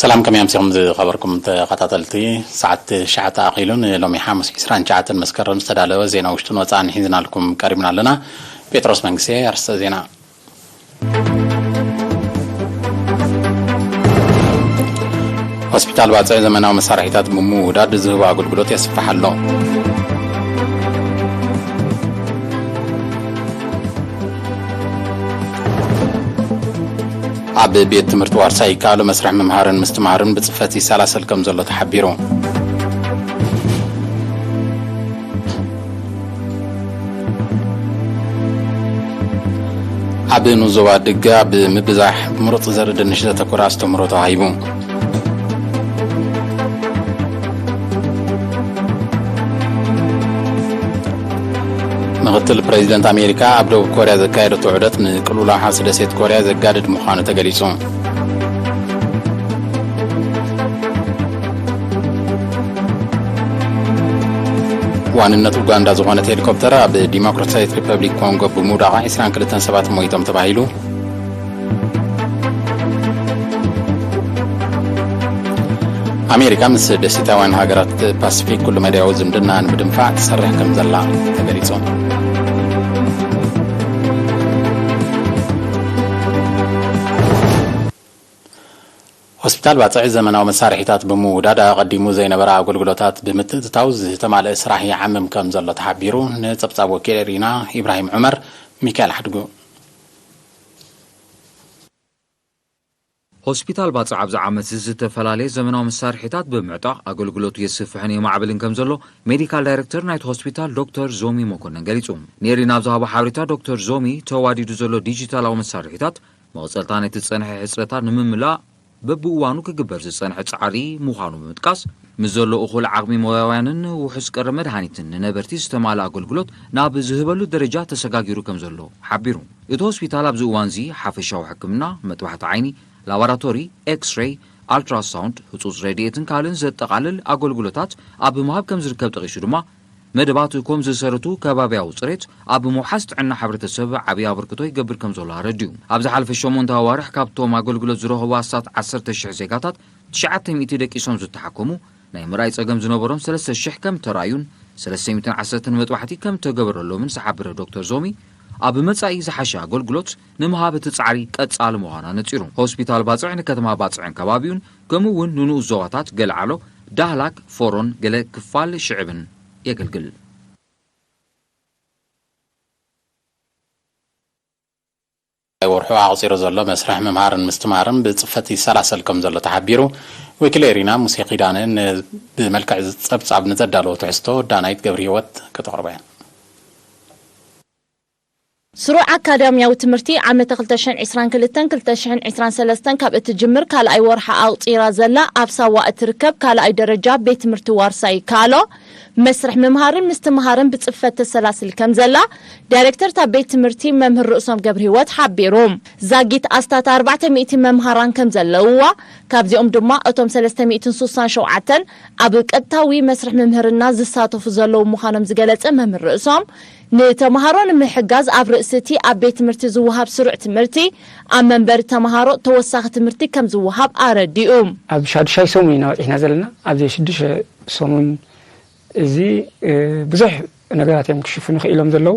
ሰላም፣ ከመይ ኣምሲኹም ዝኸበርኩም ተኸታተልቲ? ሰዓት ትሽዓተ ኣኺሉ፣ ንሎሚ ሓሙስ ዕስራን ትሽዓተን መስከረም ዝተዳለወ ዜና ውሽጥን ወጻእን ሒዝናልኩም ቀሪብና ኣለና። ጴጥሮስ መንግስቴ፣ ኣርእስተ ዜና። ሆስፒታል ባጽዕ ዘመናዊ መሳርሒታት ብምውዳድ ዝህቦ ኣገልግሎት የስፍሕ ኣሎ። ኣብ ቤት ትምህርቲ ዋርሳይ ይከኣሎ መስርሕ ምምሃርን ምስትምሃርን ብጽፈት ይሰላሰል ከም ዘሎ ተሓቢሩ። ኣብ ንዞባ ድጋ ብምብዛሕ ምሩፅ ዘርኢ ድንሽ ዘተኮረ ኣስተምህሮ ተዋሂቡ። ምክትል ፕሬዚደንት ኣሜሪካ ኣብ ደቡብ ኮርያ ዘካየደቶ ዑደት ንቅልውላው ሓውሲ ደሴት ኮርያ ዘጋድድ ምዃኑ ተገሊጹ። ዋንነት ኡጋንዳ ዝኾነት ሄሊኮፕተር ኣብ ዲሞክራሲያዊት ሪፐብሊክ ኮንጎ ብምውዳቓ ዕስራን ክልተን ሰባት ሞይቶም ተባሂሉ። ኣሜሪካ ምስ ደሴታውያን ሃገራት ፓሲፊክ ኩሉ መዳያዊ ዝምድና ንምድንፋዕ ትሰርሕ ከም ዘላ ተገሊጹ። ሆስፒታል ባጽዕ ዘመናዊ መሳርሒታት ብምውዳድ ኣቐዲሙ ዘይነበረ ኣገልግሎታት ብምትእትታው ዝተማልአ ስራሕ ይዓምም ከም ዘሎ ተሓቢሩ። ንጸብጻብ ወኪል ኤሪና ኢብራሂም ዑመር፣ ሚካኤል ሓድጉ። ሆስፒታል ባጽዕ ኣብዚ ዓመት እዚ ዝተፈላለየ ዘመናዊ መሳርሒታት ብምዕጣቕ ኣገልግሎቱ የስፍሕን የማዕብልን ከም ዘሎ ሜዲካል ዳይሬክተር ናይቲ ሆስፒታል ዶክተር ዞሚ መኮነን ገሊጹ። ንኤሪና ኣብ ዝሃቦ ሓበሬታ ዶክተር ዞሚ ተዋዲዱ ዘሎ ዲጂታላዊ መሳርሒታት መቐጸልታ ናይቲ ዝጸንሐ ሕጽረታት ንምምላእ በብእዋኑ ክግበር ዝጸንሐ ጻዕሪ ምዃኑ ብምጥቃስ፣ ምስ ዘሎ እኹል ዓቕሚ ሞያውያንን ውሑስ ቀረብ መድሃኒትን ንነበርቲ ዝተማልአ ኣገልግሎት ናብ ዝህበሉ ደረጃ ተሰጋጊሩ ከም ዘሎ ሓቢሩ። እቲ ሆስፒታል ኣብዚ እዋንዚ ሓፈሻዊ ሕክምና፣ መጥባሕቲ ዓይኒ፣ ላቦራቶሪ፣ ኤክስሬይ፣ ኣልትራሳውንድ፣ ህጹጽ ረድኤትን ካልእን ዘጠቓልል ኣገልግሎታት ኣብ ምሃብ ከም ዝርከብ ጠቒሱ ድማ፣ መደባት ኮም ዝሰረቱ ከባብያዊ ጽሬት ኣብ ምውሓስ ጥዕና ሕብረተሰብ ዓብዪ ኣበርክቶ ይገብር ከም ዘሎ ኣረዲኡ። ኣብ ዝሓለፈ ሸሞንተ ኣዋርሕ ካብቶም ኣገልግሎት ዝረኸቡ ኣስታት ዓሰርተ ሽሕ ዜጋታት ትሽዓተ ሚእቲ ደቂሶም ዝተሓከሙ፣ ናይ ምርኣይ ጸገም ዝነበሮም ሰለስተ ሽሕ ከም ተራእዩን ሰለስተ ሚእትን ዓሰርተን መጥባሕቲ ከም ተገበረሎምን ዝሓበረ ዶክተር ዞሚ፣ ኣብ መጻኢ ዝሓሸ ኣገልግሎት ንምሃብ እቲ ጻዕሪ ቀጻሊ ምዃኑ ኣነጺሩ። ሆስፒታል ባጽዕ ንከተማ ባጽዕን ከባቢኡን ከምኡ እውን ንንኡስ ዞባታት ገለዓሎ፣ ዳህላክ፣ ፎሮን ገለ ክፋል ሽዕብን የገልግል። ወርሑ ኣቑጺሩ ዘሎ መስርሕ ምምሃርን ምስትምሃርን ብጽፈት ይሰላሰል ከም ዘሎ ተሓቢሩ። ወኪል ኤሪና ሙሴ ኪዳነ ን-፣ ብመልክዕ ጸብጻብ ንዘዳለዎ ትሕዝቶ ዳናይት ገብረ ህይወት ከተቕርቦ እያ። ስሩዕ ኣካዳምያዊ ትምህርቲ ዓመተ ክልተ ሽሕን ዕስራን ክልተን ክልተ ሽሕን ዕስራን ሰለስተን ካብ እትጅምር ካልኣይ ወርሓ ኣቑጺራ ዘላ ኣብ ሳዋ እትርከብ ካልኣይ ደረጃ ቤት ትምህርቲ ዋርሳይ ይከኣሎ መስርሕ ምምሃርን ምስትምሃርን ብጽፈት ተሰላስል ከም ዘላ ዳይሬክተር እታ ቤት ትምህርቲ መምህር ርእሶም ገብረህይወት ሓቢሩ። ዛጊት ኣስታት ኣርባዕተ ሚእቲ መምሃራን ከም ዘለውዋ፣ ካብዚኦም ድማ እቶም ሰለስተ ሚእትን ስሳን ሸውዓተን ኣብ ቀጥታዊ መስርሕ ምምህርና ዝሳተፉ ዘለዉ ምዃኖም ዝገለጸ መምህር ርእሶም፣ ንተምሃሮ ንምሕጋዝ ኣብ ርእሲ እቲ ኣብ ቤት ትምህርቲ ዝወሃብ ስሩዕ ትምህርቲ፣ ኣብ መንበሪ ተምሃሮ ተወሳኺ ትምህርቲ ከም ዝወሃብ ኣረዲኡ። ኣብ ሻዱሻይ ሰሙን ኢና በጺሕና ዘለና። ኣብዚ ሽዱሽተ ሰሙን እዚ፣ እ፣ ብዙሕ ነገራት እዮም ክሽፍኑ ክኢሎም ዘለዉ።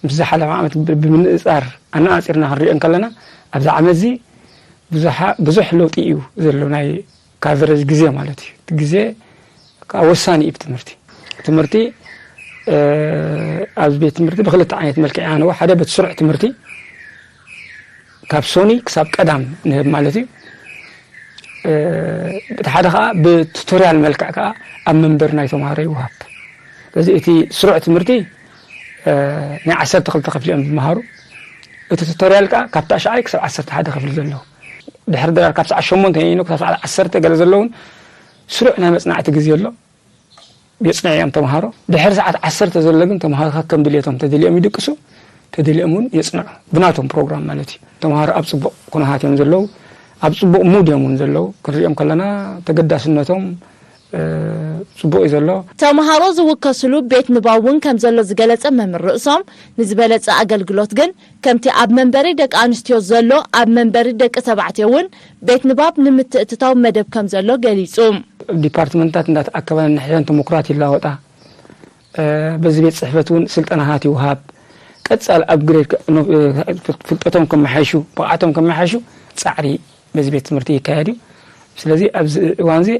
ምስ ዝሓለፈ ዓመት ብ-፣ ብምንጽጻር ኣነጻጺርና ክንሪኦ እንከለና፣ ኣብዚ ዓመት እዚ ብዙሓ-፣ ብዙሕ ለውጢ እዩ ዘሎ፣ ናይ ካቨሬጅ ግዜ ማለት እዩ። እቲ ግዜ ከኣ ወሳኒ እዩ ብትምህርቲ። ትምህርቲ፣ እ፣ ኣብዚ ቤት ትምህርቲ ብክልተ ዓይነት መልክዕ ኢና ንህቦ። ሓደ በቲ ስሩዕ ትምህርቲ ካብ ሶኒ ክሳብ ቀዳም ንህብ ማለት እዩ። እ፣ እቲ ሓደ ከኣ ብቱቶርያል መልክዕ ከኣ ኣብ መንበር ናይ ተምሃሮ ይወሃብ። ስለዚ እቲ ስሩዕ ትምህርቲ፣ እ፣ ናይ ዓሰርተ ክልተ ክፍሊ እዮም ዝመሃሩ። እቲ ቱቶርያል ከኣ ካብ ታሽዓይ ክሳብ ዓሰርተ ሓደ ክፍሊ ዘለዉ። ድሕሪ ድራር ካብ ሰዓት ሸሞንተ ይኖ ክሳብ ሰዓት ዓሰርተ ገለ ዘለዉን ስሩዕ ናይ መጽናዕቲ ግዜ ኣሎ። የጽንዑ እዮም ተምሃሮ። ድሕሪ ሰዓት ዓሰርተ ዘሎ ግን ተምሃሮ ከከም ድልየቶም ተደልዮም ይድቅሱ፣ ተደልዮም እውን የጽንዑ። ብናቶም ፕሮግራም ማለት እዩ። ተምሃሮ ኣብ ጽቡቕ ኩነታት እዮም ዘለዉ፣ ኣብ ጽቡቕ ሙድ እዮም እውን ዘለዉ። ክንሪኦም ከለና ተገዳስነቶም፣ ጽቡቕ እዩ ዘሎ። ተምሃሮ ዝውከስሉ ቤት ንባብ እውን ከም ዘሎ ዝገለጸ መምህር ርእሶም፣ ንዝበለጸ ኣገልግሎት ግን ከምቲ ኣብ መንበሪ ደቂ ኣንስትዮ ዘሎ ኣብ መንበሪ ደቂ ተባዕትዮ እውን ቤት ንባብ ንምትእትታው መደብ ከም ዘሎ ገሊጹ። ዲፓርትመንታት እንዳተኣከባ ነንሕድሕደን ተመኩራት ይለዋወጣ። በዚ ቤት ጽሕፈት እውን ስልጠናታት ይወሃብ። ቀጻሊ ኣብ ግሬድ ፍልጠቶም ከመሓይሹ፣ ብቕዓቶም ከመሓይሹ ጻዕሪ በዚ ቤት ትምህርቲ ይካየድ እዩ። ስለዚ ኣብዚ እዋን እዚ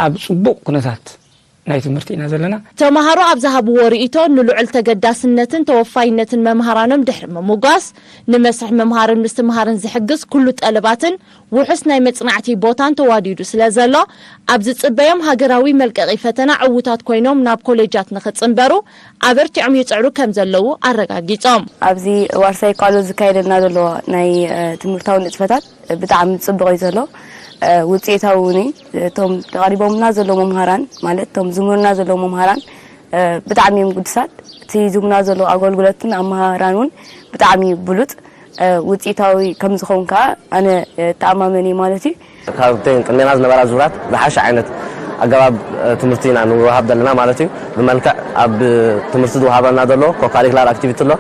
ኣብ ጽቡቕ ኩነታት ናይ ትምህርቲ ኢና ዘለና። ተምሃሮ ኣብ ዝሃብዎ ርእይቶ፣ ንልዑል ተገዳስነትን ተወፋይነትን መምሃራኖም ድሕሪ ምምጓስ፣ ንመስርሕ ምምሃርን ምስትምሃርን ዝሕግዝ ኩሉ ጠለባትን ውሑስ ናይ መጽናዕቲ ቦታን ተዋዲዱ ስለ ዘሎ፣ ኣብ ዝጽበዮም ሃገራዊ መልቀቒ ፈተና ዕዉታት ኮይኖም ናብ ኮሌጃት ንኽጽንበሩ ኣበርቲዖም ይጽዕሩ ከም ዘለዉ ኣረጋጊጾም። ኣብዚ ዋርሳይ ቃሎ ዝካየደልና ዘሎ ናይ ትምህርታዊ ንጥፈታት ብጣዕሚ ጽቡቕ እዩ ዘሎ። ውፅኢታዊ እውን እዩ። እቶም ተቐሪቦምና ዘለዉ መምሃራን፣ ማለት እቶም ዝምህሩና ዘለዉ መምሃራን ብጣዕሚ እዮም ግዱሳት። እቲ ዝህቡና ዘለዉ ኣገልግሎትን ኣመሃራን እውን ብጣዕሚ እዩ ብሉፅ። ውፅኢታዊ ከም ዝኸውን ከዓ ኣነ እተኣማመን እየ ማለት እዩ። ካብተን ቅድሜና ዝነበራ ዙራት ዝሓሸ ዓይነት ኣገባብ ትምህርቲ ኢና ንወሃብ ዘለና ማለት እዩ። ብመልክዕ ኣብ ትምህርቲ ዝወሃበና ዘሎ ኮካሪክላር ኣክቲቪቲ ኣሎ።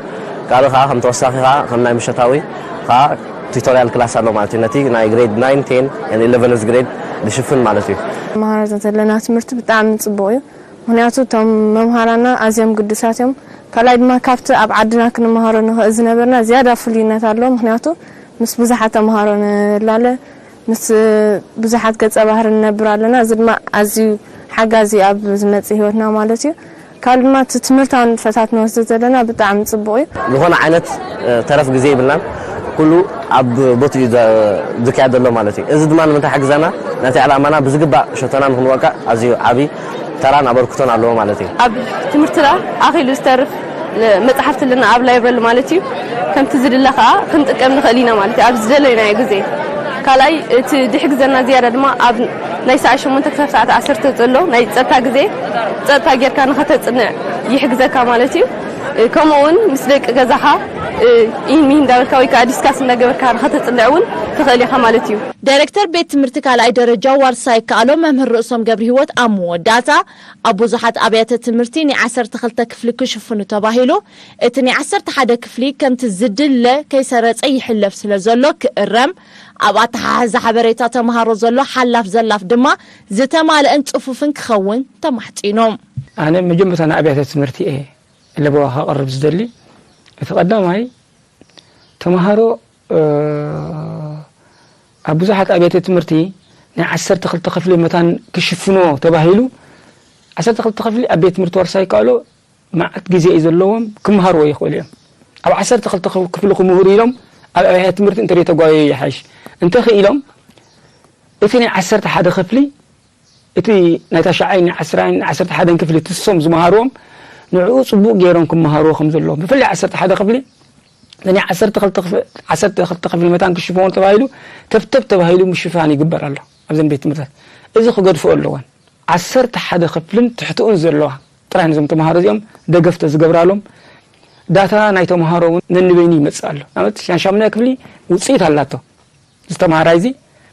ካልእ ከዓ ከም ተወሳኺ ከዓ ከም ናይ ምሸታዊ ከዓ ቱቶሪያል ክላስ ኣሎ ማለት እዩ። ነቲ ናይ ግሬድ ናይን፣ ቴን፣ ኤንድ ኢለቨንዝ ግሬድ ዝሽፍን ማለት እዩ። መሃራትና ዘለና ትምህርቲ ብጣዕሚ ጽቡቕ እዩ። ምኽንያቱ እቶም መምሃራና ኣዝዮም ግዱሳት እዮም። ካልኣይ ድማ ካብቲ ኣብ ዓድና ክንመሃሮ ንኽእል ዝነበርና ዝያዳ ፍሉይነት ኣለዎ። ምኽንያቱ ምስ ብዙሓት ተምሃሮ ንላለ፣ ምስ ብዙሓት ገጸ ባህሪ ንነብር ኣለና። እዚ ድማ ኣዝዩ ሓጋዚ ኣብ ዝመጽእ ህይወትና ማለት እዩ። ካልእ ድማ እቲ ትምህርታዊ ንጥፈታት ንወስዶ ዘለና ብጣዕሚ ጽቡቕ እዩ። ዝኾነ ዓይነት ተረፍ ግዜ ይብልናን፣ ኩሉ ኣብ ቦትኡ እዩ ዝካየድ ዘሎ ማለት እዩ። እዚ ድማ ንምንታይ ሓግዛና? ነቲ ዕላማና ብዝግባእ ሸቶና ንክንወቃዕ ኣዝዩ ዓብዪ ተራን ኣበርክቶን ኣለዎ ማለት እዩ። ኣብ ትምህርትና ኣኺሉ ዝተርፍ መጽሓፍቲ ኣለና ኣብ ላይብረሪ ማለት እዩ። ከምቲ ዝድለ ከዓ ክንጥቀም ንኽእል ኢና ማለት እዩ፣ ኣብ ዝደለናዮ ግዜ። ካልኣይ እቲ ድሕግዘና ዝያዳ ድማ ኣብ ናይ ሰዓት ሸሞንተ ክሳብ ሰዓት ዓሰርተ ዘሎ ናይ ጸጥታ ግዜ፣ ጸጥታ ጌርካ ንኸተጽንዕ ይሕግዘካ ማለት እዩ። ከምኡ እውን ምስ ደቂ ገዛኻ ኢን ሚን እንዳበልካ ወይ ከዓ ዲስካስ እንዳገበርካ ንኸተጽንዕ እውን ትኽእል ኢኻ ማለት እዩ። ዳይሬክተር ቤት ትምህርቲ ካልኣይ ደረጃ ዋርሳይ ከኣሎ መምህር ርእሶም ገብረ ህይወት ኣብ መወዳእታ፣ ኣብ ብዙሓት ኣብያተ ትምህርቲ ናይ ዓሰርተ ክልተ ክፍሊ ክሽፍኑ ተባሂሉ፣ እቲ ናይ ዓሰርተ ሓደ ክፍሊ ከምቲ ዝድለ ከይሰረጸ ይሕለፍ ስለ ዘሎ ክእረም፣ ኣብ ኣተሓሕዛ ሓበሬታ ተምሃሮ ዘሎ ሓላፍ ዘላፍ ድማ ዝተማልአን ጽፉፍን ክኸውን ተማሕጺኖም። ኣነ መጀመርታ ንኣብያተ ትምህርቲ እየ ለበዋ ከቕርብ ዝደሊ። እቲ ቀዳማይ፣ ተምሃሮ ኣብ ብዙሓት ኣብያተ ትምህርቲ ናይ ዓሰርተ ክልተ ክፍሊ መታን ክሽፍንዎ ተባሂሉ፣ ዓሰርተ ክልተ ክፍሊ ኣብ ቤት ትምህርቲ ዋርሳይ ይከኣሎ መዓት ግዜ እዩ ዘለዎም፣ ክመሃርዎ ይኽእሉ እዮም። ኣብ ዓሰርተ ክልተ ክፍሊ ክምህሩ ኢሎም ኣብ ኣብያተ ትምህርቲ እንተዘይተጓየዩ ይሓይሽ። እንተኽኢሎም እቲ ናይ ዓሰርተ ሓደ ክፍሊ፣ እቲ ናይ ታሽዓይን ናይ ዓስራይን ናይ ዓሰርተ ሓደን ክፍሊ ትሶም ዝመሃርዎም ንዕኡ ጽቡቕ ገይሮም ክመሃርዎ ከም ዘለዎም፣ ብፍላይ ዓሰርተ ሓደ ክፍሊ፣ ናይ ዓሰርተ ክልተ ክፍ-፣ ዓሰርተ ክልተ ክፍሊ መታን ክሽፈኑ ተባሂሉ፣ ተብተብ ተባሂሉ ምሽፋን ይግበር ኣሎ ኣብዘን ቤት ትምህርትታት። እዚ ክገድፍኦ ኣለወን። ዓሰርተ ሓደ ክፍልን ትሕትኡን ዘለዋ ጥራይ ነዞም ተምሃሮ እዚኦም ደገፍ ተዝገብራሎም፣ ዳታ ናይ ተምሃሮ እውን ነንበይኑ ይመጽእ ኣሎ። ንኣብነት፣ ሻምናይ ክፍሊ ውጽኢት ኣላቶ። ዝተምሃራይ እዚ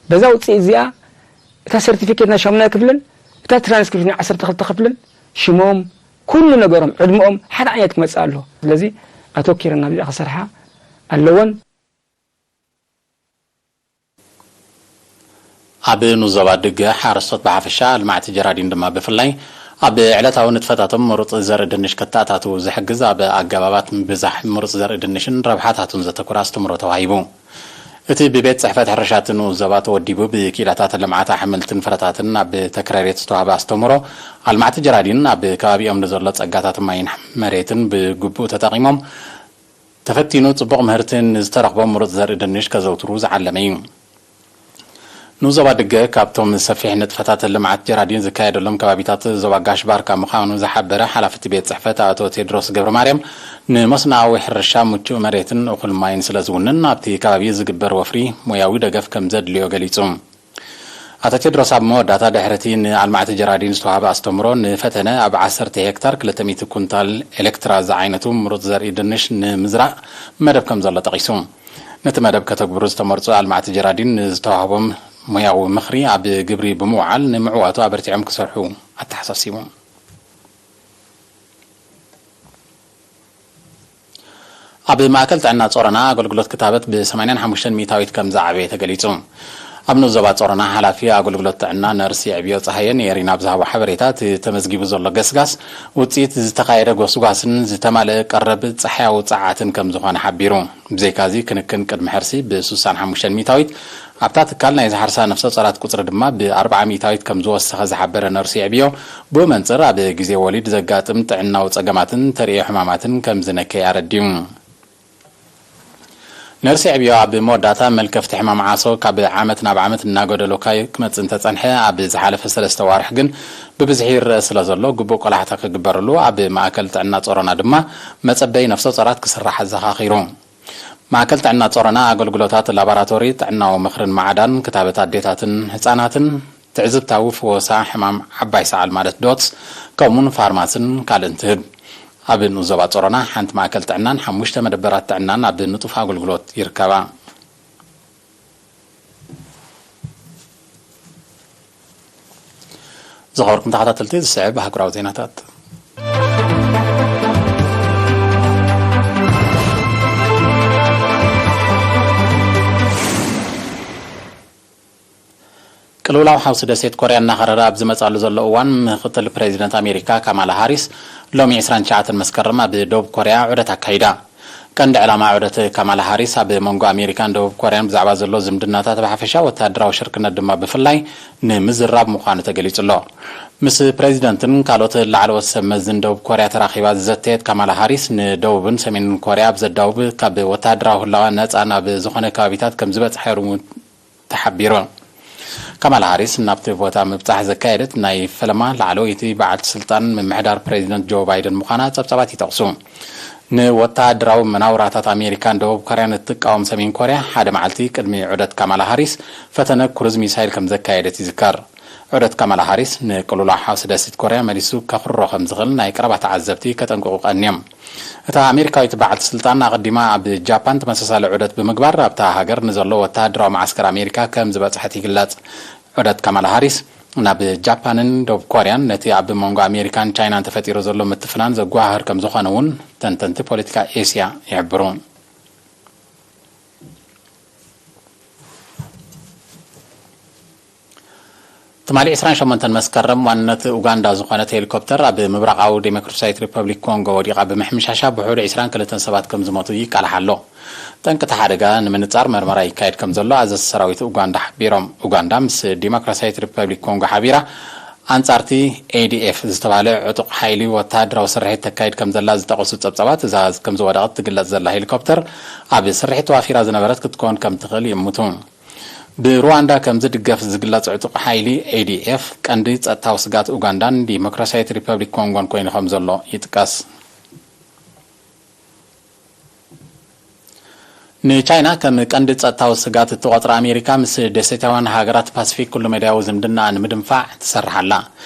በዛ ውፅኢት እዚኣ እታ ሰርቲፊኬት ናይ ሻሙናይ ክፍልን እታ ትራንስክሪፕት ናይ ዓሰርተ ክልተ ክፍልን ሽሞም፣ ኩሉ ነገሮም፣ ዕድመኦም ሓደ ዓይነት ክመፅእ ኣለዎ። ስለዚ ኣተኪረን ኣብዚኣ ክሰርሓ ኣለወን። ኣብ ንዞባ ድገ ሓረስቶት ብሓፈሻ ኣልማዕቲ ጀራዲን ድማ ብፍላይ ኣብ ዕለታዊ ንጥፈታቶም ምሩፅ ዘርኢ ድንሽ ከተኣታትዉ ዝሕግዝ ኣብ ኣገባባት ምብዛሕ ምሩፅ ዘርኢ ድንሽን ረብሓታቱን ዘተኮረ ኣስተምህሮ ተዋሂቡ። እቲ ብቤት ጽሕፈት ሕርሻ እቲ ንኡስ ዞባ ተወዲቡ ብኪኢላታት ልምዓት ኣሕምልትን ፍረታትን ኣብ ተክረቤት ዝተዋህበ ኣስተምህሮ፣ ኣልማዕቲ ጀራዲን ኣብ ከባቢኦም ንዘሎ ጸጋታት ማይን መሬትን ብግቡእ ተጠቒሞም ተፈቲኑ ጽቡቕ ምህርቲ ንዝተረኽቦ ምሩጽ ዘርኢ ድንሽ ከዘውትሩ ዝዓለመ እዩ። ንኡስ ዞባ ድገ ካብቶም ሰፊሕ ንጥፈታት ልምዓት ጀራዲን ዝካየደሎም ከባቢታት ዞባ ጋሽ ባርካ ምዃኑ ዝሓበረ ሓላፊ እቲ ቤት ጽሕፈት ኣቶ ቴድሮስ ገብረማርያም፣ ንመስኖኣዊ ሕርሻ ምቹእ መሬትን እኹል ማይን ስለ ዝውንን፣ ኣብቲ ከባቢ ዝግበር ወፍሪ ሞያዊ ደገፍ ከም ዘድልዮ ገሊጹ። ኣቶ ቴድሮስ ኣብ መወዳእታ፣ ድሕሪ እቲ ንኣልማዕቲ ጀራዲን ዝተዋህበ ኣስተምህሮ፣ ንፈተነ ኣብ ዓሰርተ ሄክታር ክልተ ሚእቲ ኩንታል ኤሌክትራ ዝዓይነቱ ምሩጽ ዘርኢ ድንሽ ንምዝራእ መደብ ከም ዘሎ ጠቒሱ። ነቲ መደብ ከተግብሩ ዝተመርጹ ኣልማዕቲ ጀራዲን ንዝተዋህቦም ሞያዊ ምኽሪ ኣብ ግብሪ ብምውዓል ንምዕዋቱ ኣበርቲዖም ክሰርሑ ኣተሓሳሲቡ። ኣብ ማእከል ጥዕና ጾሮና ኣገልግሎት ክታበት ብ ሰማንያን ሓሙሽተን ሚእታዊት ከም ዝዓበየ ተገሊጹ። ኣብ ንኡስ ዞባ ጾሮና ሓላፊ ኣገልግሎት ጥዕና ነርስ የዕብዮ ጸሃየ ንኤሪና ኣብ ዝሃቦ ሓበሬታ፣ እቲ ተመዝጊቡ ዘሎ ገስጋስ ውጽኢት ዝተኻየደ ጎስጓስን ዝተማልአ ቀረብ ጸሓያዊ ጸዓትን ከም ዝኾነ ሓቢሩ። ብዘይካዚ፣ ክንክን ቅድሚ ሕርሲ ብ ሱሳን ሓሙሽተን ሚእታዊት ኣብታ ትካል ናይ ዝሓርሳ ነፍሰ ጾራት ቁጽሪ ድማ ብ ኣርብዓ ሚእታዊት ከም ዝወሰኸ ዝሓበረ ነርስ የዕብዮ፣ ብኡ መንጽር ኣብ ግዜ ወሊድ ዘጋጥም ጥዕናዊ ጸገማትን ተርእዮ ሕማማትን ከም ዝነከየ ኣረዲኡ። ነርስ የዕብዮ ኣብ መወዳእታ፣ መልከፍቲ ሕማም ዓሶ ካብ ዓመት ናብ ዓመት እናጎደሎካ ክመጽእ እንተጸንሐ፣ ኣብ ዝሓለፈ ሰለስተ ዋርሕ ግን ብብዝሒ ይረአ ስለ ዘሎ፣ ግቡእ ቆላሕታ ክግበረሉ፣ ኣብ ማእከል ጥዕና ጾሮና ድማ መጸበይ ነፍሰ ጾራት ክስራሕ ኣዘኻኺሩ። ማእከል ጥዕና ጾሮና ኣገልግሎታት ላቦራቶሪ፣ ጥዕናዊ ምኽርን ማዕዳን፣ ክታበት ኣዴታትን ህጻናትን፣ ትዕዝብታዊ ፍወሳ ሕማም ዓባይ ሰዓል ማለት ዶትስ፣ ከምኡውን ፋርማስን ካልእን ትህብ። ኣብ ንኡስ ዞባ ጾሮና ሓንቲ ማእከል ጥዕናን ሓሙሽተ መደበራት ጥዕናን ኣብ ንጡፍ ኣገልግሎት ይርከባ። ዝኸበርኩም ተኸታተልቲ፣ ዝስዕብ ኣህጉራዊ ዜናታት። ቅልውላው ሓውሲ ደሴት ኮርያ እናኸረረ ኣብ ዝመጻሉ ዘሎ እዋን፣ ምክትል ፕሬዚደንት ኣሜሪካ ካማላ ሃሪስ ሎሚ ዕስራን ትሽዓተን መስከረም ኣብ ደቡብ ኮርያ ዑደት ኣካይዳ። ቀንዲ ዕላማ ዑደት ካማላ ሃሪስ ኣብ መንጎ ኣሜሪካን ደቡብ ኮርያን ብዛዕባ ዘሎ ዝምድናታት ብሓፈሻ፣ ወተሃደራዊ ሽርክነት ድማ ብፍላይ ንምዝራብ ምዃኑ ተገሊጹ ኣሎ። ምስ ፕሬዚደንትን ካልኦት ላዕለዎት ሰብ መዝን ደቡብ ኮርያ ተራኺባ ዝዘተየት ካማላ ሃሪስ፣ ንደቡብን ሰሜንን ኮርያ ኣብ ዘዳውብ፣ ካብ ወተሃደራዊ ህላዋ ነጻ ናብ ዝኾነ ከባቢታት ከም ዝበጽሐ ርሙ-፣ ተሓቢሩ። ካማላ ሃሪስ ናብቲ ቦታ ምብጻሕ ዘካየደት ናይ ፈለማ ላዕለወይቲ በዓልቲ ስልጣን ምምሕዳር ፕሬዚደንት ጆ ባይደን ምዃና ጸብጻባት ይጠቕሱ። ንወተሃደራዊ መናውራታት ኣሜሪካን ደቡብ ኮርያን እትቃወም ሰሜን ኮርያ፣ ሓደ መዓልቲ ቅድሚ ዑደት ካማላ ሃሪስ ፈተነ ክሩዝ ሚሳይል ከም ዘካየደት ይዝከር። ዑደት ካማላ ሃሪስ ንቅልውላው ሓውሲ ደሴት ኮርያ መሊሱ ከኽርሮ ከም ዝኽእል ናይ ቀረባ ተዓዘብቲ ከጠንቅቑ ቀንዮም። እታ ኣሜሪካዊት በዓልቲ ስልጣን ኣቐዲማ ኣብ ጃፓን ተመሳሳሊ ዑደት ብምግባር፣ ኣብታ ሃገር ንዘሎ ወተሃደራዊ መዓስከር ኣሜሪካ ከም ዝበጽሐት ይግለጽ። ዑደት ካማላ ሃሪስ ናብ ጃፓንን ደቡብ ኮርያን፣ ነቲ ኣብ መንጎ ኣሜሪካን ቻይናን ተፈጢሩ ዘሎ ምትፍናን ዘጓሃህር ከም ዝኾነ እውን ተንተንቲ ፖለቲካ ኤስያ ይሕብሩ። ትማሊ ዕስራን ሸሞንተን መስከረም፣ ዋንነት ኡጋንዳ ዝኾነት ሄሊኮፕተር ኣብ ምብራቓዊ ዴሞክራሲያዊት ሪፐብሊክ ኮንጎ ወዲቓ ብምሕምሻሻ፣ ብውሕዱ ዕስራን ክልተን ሰባት ከም ዝሞቱ ይቃላሕ ኣሎ። ጠንቂ እቲ ሓደጋ ንምንጻር መርመራ ይካየድ ከም ዘሎ ኣዘዝቲ ሰራዊት ኡጋንዳ ሓቢሮም። ኡጋንዳ ምስ ዴሞክራሲያዊት ሪፐብሊክ ኮንጎ ሓቢራ ኣንጻርቲ ኤ ዲ ኤፍ ዝተባህለ ዕጡቕ ሓይሊ ወተሃደራዊ ስርሒት ተካይድ ከም ዘላ ዝጠቐሱ ጸብጻባት፣ እዛ ከም ዝወደቐት ትግለጽ ዘላ ሄሊኮፕተር፣ ኣብ ስርሒት ተዋፊራ ዝነበረት ክትከውን ከም ትኽእል ይእምቱ። ብሩዋንዳ ከም ዝድገፍ ዝግለጽ ዕጡቕ ሓይሊ ኤ ዲ ኤፍ፣ ቀንዲ ጸጥታዊ ስጋት ኡጋንዳን ዲሞክራሲያዊት ሪፐብሊክ ኮንጎን ኮይኑ ከም ዘሎ ይጥቀስ። ንቻይና ከም ቀንዲ ጸጥታዊ ስጋት እትቖጽራ ኣሜሪካ፣ ምስ ደሴታውያን ሃገራት ፓሲፊክ ኩሉ መዳያዊ ዝምድና ንምድንፋዕ ትሰርሕ ኣላ።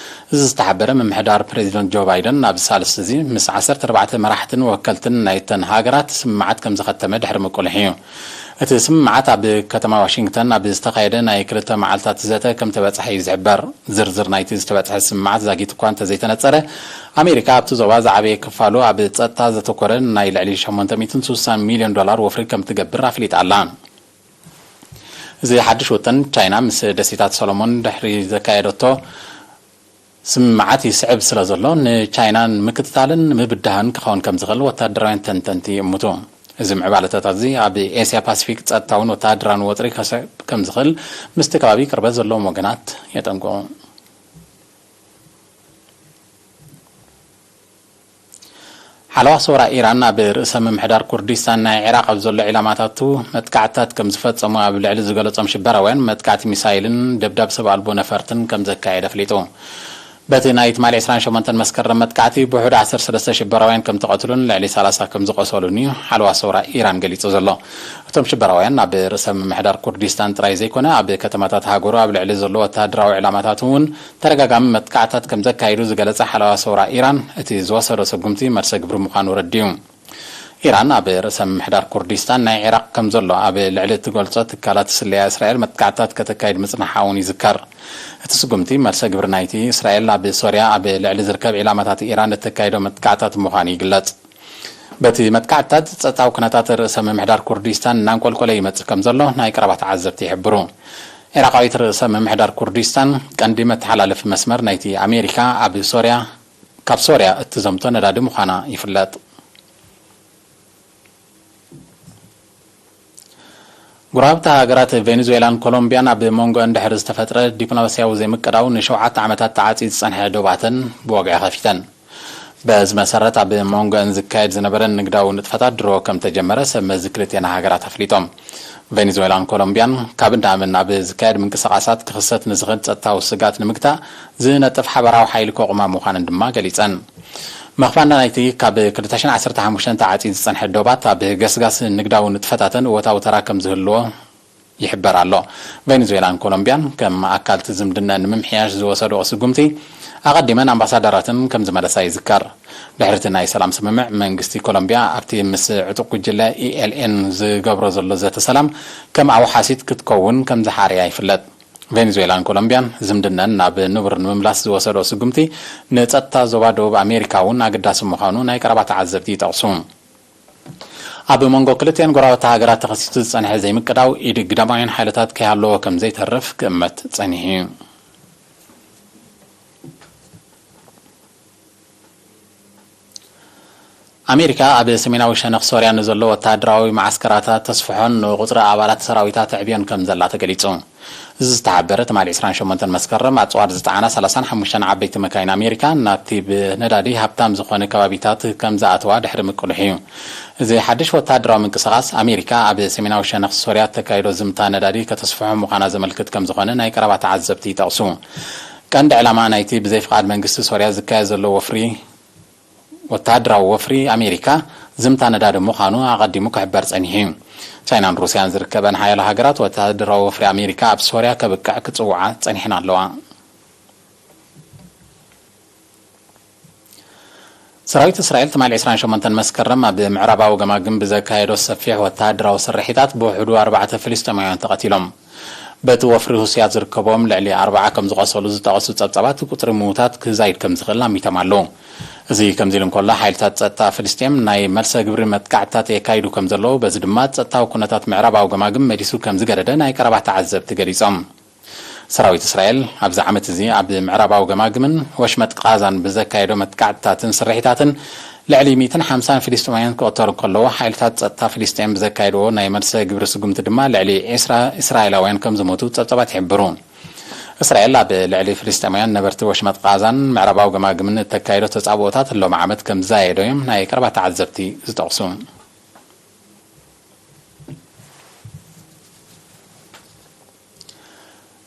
እዚ ዝተሓበረ፣ ምምሕዳር ፕሬዚደንት ጆ ባይደን ኣብዚ ሳልስቲ እዚ ምስ ዓሰርተ ኣርባዕተ መራሕትን ወከልትን ናይተን ሃገራት ስምምዓት ከም ዝኸተመ ድሕሪ ምቁልሕ እዩ። እቲ ስምምዓት ኣብ ከተማ ዋሽንግተን ኣብ ዝተኻየደ ናይ ክልተ መዓልታት ዘተ ከም ተበጽሐ እዩ ዝሕበር። ዝርዝር ናይቲ ዝተበጽሐ ስምምዓት ዛጊት እኳ እንተዘይተነጸረ፣ ኣሜሪካ ኣብቲ ዞባ ዝዓበየ ክፋሉ ኣብ ጸጥታ ዘተኮረ ናይ ልዕሊ ሸሞንተ ሚእትን ስሳን ሚልዮን ዶላር ወፍሪ ከም ትገብር ኣፍሊጣ ኣላ። እዚ ሓድሽ ውጥን፣ ቻይና ምስ ደሴታት ሰሎሞን ድሕሪ ዘካየደቶ ስምምዓት ይስዕብ ስለ ዘሎ፣ ንቻይና ንምክትታልን ምብዳህን ክኸውን ከም ዝኽእል ወታደራውያን ተንተንቲ ይእምቱ። እዚ ምዕባለታት እዚ ኣብ ኤስያ ፓሲፊክ ጸጥታውን ወተሃደራውን ወጥሪ ከስዕብ ከም ዝኽእል ምስቲ ከባቢ ቅርበት ዘለዎም ወገናት የጠንቅቑ። ሓለዋ ሰውራ ኢራን፣ ኣብ ርእሰ ምምሕዳር ኩርዲስታን ናይ ዒራቕ ኣብ ዘሎ ዒላማታቱ መጥቃዕትታት ከም ዝፈጸሙ ኣብ ልዕሊ ዝገለጾም ሽበራውያን፣ መጥቃዕቲ ሚሳይልን ደብዳብ ሰብ ኣልቦ ነፈርትን ከም ዘካየደ ኣፍሊጡ። በቲ ናይ ትማሊ ዕስራን ሸሞንተን መስከረም መጥቃዕቲ፣ ብውሕዱ ዓሰርተ ሰለስተ ሽበራውያን ከም ተቐትሉን ልዕሊ ሰላሳ ከም ዝቖሰሉን እዩ ሓለዋ ሰውራ ኢራን ገሊጹ ዘሎ። እቶም ሽበራውያን ኣብ ርእሰ ምምሕዳር ኩርዲስታን ጥራይ ዘይኮነ፣ ኣብ ከተማታት ሃገሩ ኣብ ልዕሊ ዘሎ ወተሃደራዊ ዕላማታት እውን ተደጋጋሚ መጥቃዕታት ከም ዘካየዱ ዝገለጸ ሓለዋ ሰውራ ኢራን፣ እቲ ዝወሰዶ ስጉምቲ መርሰ ግብሪ ምዃኑ ረዲኡ። ኢራን ኣብ ርእሰ ምምሕዳር ኩርዲስታን ናይ ዒራቕ ከም ዘሎ ኣብ ልዕሊ እትገልጾ ትካላት ስለያ እስራኤል መጥቃዕትታት ከተካይድ ምጽንሓ እውን ይዝከር። እቲ ስጉምቲ መልሰ ግብሪ ናይቲ እስራኤል ኣብ ሶርያ ኣብ ልዕሊ ዝርከብ ዒላማታት ኢራን እተካይዶ መጥቃዕትታት ምዃኑ ይግለጽ። በቲ መጥቃዕትታት ጸጥታዊ ኩነታት ርእሰ ምምሕዳር ኩርዲስታን እናንቆልቆለ ይመጽእ ከም ዘሎ ናይ ቀረባ ተዓዘብቲ ይሕብሩ። ዒራቓዊት ርእሰ ምምሕዳር ኩርዲስታን ቀንዲ መተሓላለፊ መስመር ናይቲ ኣሜሪካ ኣብ ሶርያ፣ ካብ ሶርያ እትዘምቶ ነዳዲ ምዃና ይፍለጥ። ጎረባብቲ ሃገራት ቬኔዙዌላን ኮሎምቢያን ኣብ መንጎ እንድሕር ዝተፈጥረ ዲፕሎማስያዊ ዘይምቅዳው ንሸውዓተ ዓመታት ተዓጽዩ ዝጸንሐ ዶባተን ብወግዒ ከፊተን። በዚ መሰረት ኣብ መንጎ ዝካየድ ዝነበረ ንግዳዊ ንጥፈታት ድሮ ከም ተጀመረ ሰብ መዚ ክልቲኤን ሃገራት ኣፍሊጦም። ቬኔዙዌላን ኮሎምቢያን ካብ እንዳምን ኣብ ዝካየድ ምንቅስቓሳት ክኽሰት ንዝኽእል ጸጥታዊ ስጋት ንምግታእ ዝነጥፍ ሓበራዊ ሓይሊ ከቑማ ምዃነን ድማ ገሊጸን። መኽባንዳ ናይቲ ካብ ክልተ ሽሕን ዓሰርተ ሓሙሽተን ተዓጽዩ ዝጸንሐ ዶባት ኣብ ገስጋስ ንግዳዊ ንጥፈታተን እወታዊ ተራ ከም ዝህልዎ ይሕበር ኣሎ። ቬኔዙዌላን ኮሎምቢያን ከም ኣካልቲ ዝምድና ንምምሕያሽ ዝወሰድኦ ስጉምቲ ኣቐዲመን ኣምባሳደራትን ከም ዝመለሳ ይዝከር። ድሕሪ እቲ ናይ ሰላም ስምምዕ መንግስቲ ኮሎምቢያ ኣብቲ ምስ ዕጡቕ ጉጅለ ኢኤልኤን ዝገብሮ ዘሎ ዘተ ሰላም ከም ኣውሓሲት ክትከውን ከም ዝሓርያ ይፍለጥ። ቬኔዙዌላን ኮሎምቢያን ዝምድነን ናብ ንቡር ንምምላስ ዝወሰዶ ስጉምቲ ንጸጥታ ዞባ ደቡብ ኣሜሪካ እውን ኣገዳሲ ምዃኑ ናይ ቀረባ ተዓዘብቲ ይጠቕሱ። ኣብ መንጎ ክልቲኤን ጎረባብቲ ሃገራት ተኸሲቱ ዝጸንሐ ዘይምቅዳው ኢድ ግዳማውያን ሓይልታት ከይሃለዎ ከም ዘይተርፍ ክእመት ጸኒሑ እዩ። ኣሜሪካ ኣብ ሰሜናዊ ሸነኽ ሶርያ ንዘሎ ወተሃደራዊ መዓስከራታ ተስፍሖን ንቁጽሪ ኣባላት ሰራዊታ ተዕብዮን ከም ዘላ ተገሊጹ። እዚ ዝተሓበረ ትማሊ ዕስራን ሸሞንተን መስከረም ኣጽዋር ዝጸዓና ሰላሳን ሓሙሽተን ዓበይቲ መካይን ኣሜሪካ ናብቲ ብነዳዲ ሃብታም ዝኾነ ከባቢታት ከም ዝኣተዋ ድሕሪ ምቅልሑ እዩ። እዚ ሓድሽ ወተሃደራዊ ምንቅስቓስ ኣሜሪካ ኣብ ሰሜናዊ ሸነኽ ሶርያ እተካይዶ ዝምታ ነዳዲ ከተስፍሖ ምዃና ዘመልክት ከም ዝኾነ ናይ ቀረባ ተዓዘብቲ ይጠቕሱ። ቀንዲ ዕላማ ናይቲ ብዘይ ፍቓድ መንግስቲ ሶርያ ዝካየድ ዘሎ ወፍሪ ወተሃደራዊ ወፍሪ ኣሜሪካ ዝምታ ነዳዲ ምዃኑ ኣቐዲሙ ክሕበር ጸኒሑ እዩ። ቻይናን ሩስያን ዝርከበን ሓያሎ ሃገራት ወተሃደራዊ ወፍሪ ኣሜሪካ ኣብ ሶርያ ከብቅዕ ክጽውዓ ጸኒሐን ኣለዋ። ሰራዊት እስራኤል ትማሊ ዕስራን ሸሞንተን መስከረም ኣብ ምዕራባዊ ገማግም ብዘካየዶ ሰፊሕ ወተሃደራዊ ስርሒታት ብውሕዱ ኣርባዕተ ፍልስጤማውያን ተቐቲሎም። በቲ ወፍሪ ሩስያ ዝርከቦም ልዕሊ ኣርባዓ ከም ዝቖሰሉ ዝጠቐሱ ጸብጻባት ቁጽሪ ምዉታት ክዛይድ ከም ዝኽእል ኣሚቶም ኣለዉ። እዚ ከምዚ ኢሉ እንከሎ፣ ሓይልታት ጸጥታ ፍልስጤም ናይ መልሰ ግብሪ መጥቃዕትታት የካይዱ ከም ዘለዉ፣ በዚ ድማ ጸጥታዊ ኩነታት ምዕራባዊ ገማግም መሊሱ ከም ዝገደደ ናይ ቀረባ ተዓዘብቲ ገሊጾም። ሰራዊት እስራኤል ኣብዚ ዓመት እዚ ኣብ ምዕራባዊ ገማግምን ወሽመጥ ቃዛን ብዘካየዶ መጥቃዕትታትን ስርሒታትን ልዕሊ ሚእትን ሓምሳን ፍልስጤማውያን ክቕተሉ እንከለዉ፣ ሓይልታት ጸጥታ ፍልስጤም ብዘካየድዎ ናይ መልሰ ግብሪ ስጉምቲ ድማ ልዕሊ ዕስራ እስራኤላውያን ከም ዝሞቱ ጸብጻባት ይሕብሩ። እስራኤል ኣብ ልዕሊ ፍልስጤማውያን ነበርቲ ወሽመጥ ቃዛን ምዕራባዊ ገማግምን እተካየዶ ተጻብኦታት ሎሚ ዓመት ከም ዝዛየዶ እዮም ናይ ቀረባ ተዓዘብቲ ዝጠቕሱ።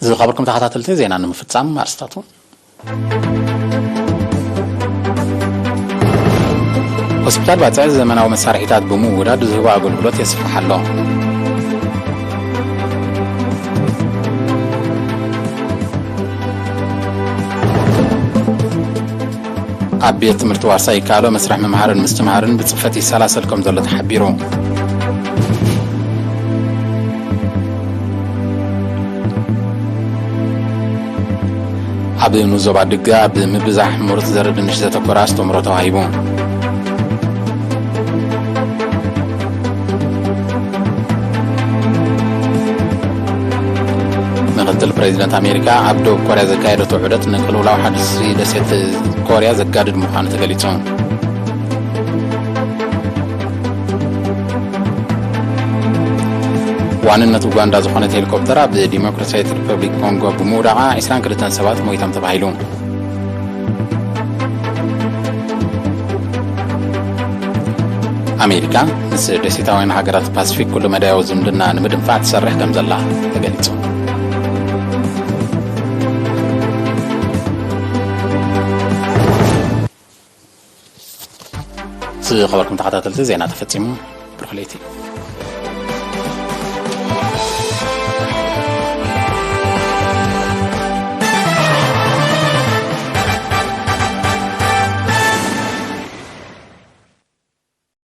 ዝኸበርኩም ተኸታተልቲ ዜና ንምፍጻም ኣርስታቱ። ሆስፒታል ባጽዕ ዘመናዊ መሳርሒታት ብምውዳድ ዝህቦ ኣገልግሎት የስፍሕ ኣሎ። ኣብ ቤት ትምህርቲ ዋርሳይ ይከኣሎ መስርሕ ምምሃርን ምስትምሃርን ብጽፈት ይሰላሰል ከም ዘሎ ተሓቢሩ። ኣብ ንዞባ ድጋ ኣብ ምብዛሕ ምሩፅ ዘርኢ ድንሽ ዘተኮረ ኣስተምህሮ ተዋሂቡ። ምክትል ፕሬዚደንት ኣሜሪካ ኣብ ደቡብ ኮርያ ዘካየደቶ ዑደት ንቅልውላው ሓድሲ ደሴት ኮርያ ዘጋድድ ምዃኑ ተገሊጹ። ዋንነት ኡጋንዳ ዝኾነት ሄሊኮፕተር ኣብ ዲሞክራሲያዊት ሪፐብሊክ ኮንጎ ብምውዳቓ ዕስራን ክልተን ሰባት ሞይቶም ተባሂሉ። ኣሜሪካ ምስ ደሴታውያን ሃገራት ፓሲፊክ ኩሉ መዳያዊ ዝምድና ንምድንፋዕ ትሰርሕ ከም ዘላ ተገሊጹ። ዝኸበርኩም ተኸታተልቲ፣ ዜና ተፈጺሙ። ብሩኽ ለይቲ።